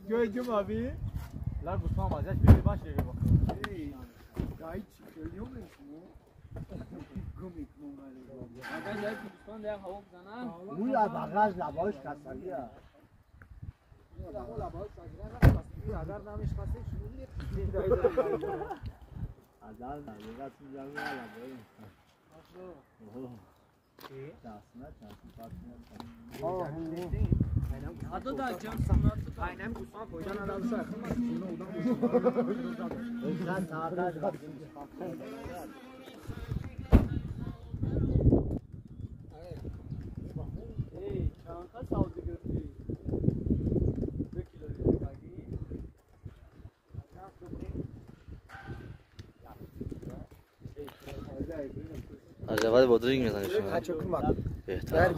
Gördüm abi. La gusman var. Bir baş yeri bak. موی بغاز لباش کسلیه. از اول با درینگ میزنی شما. بهتر.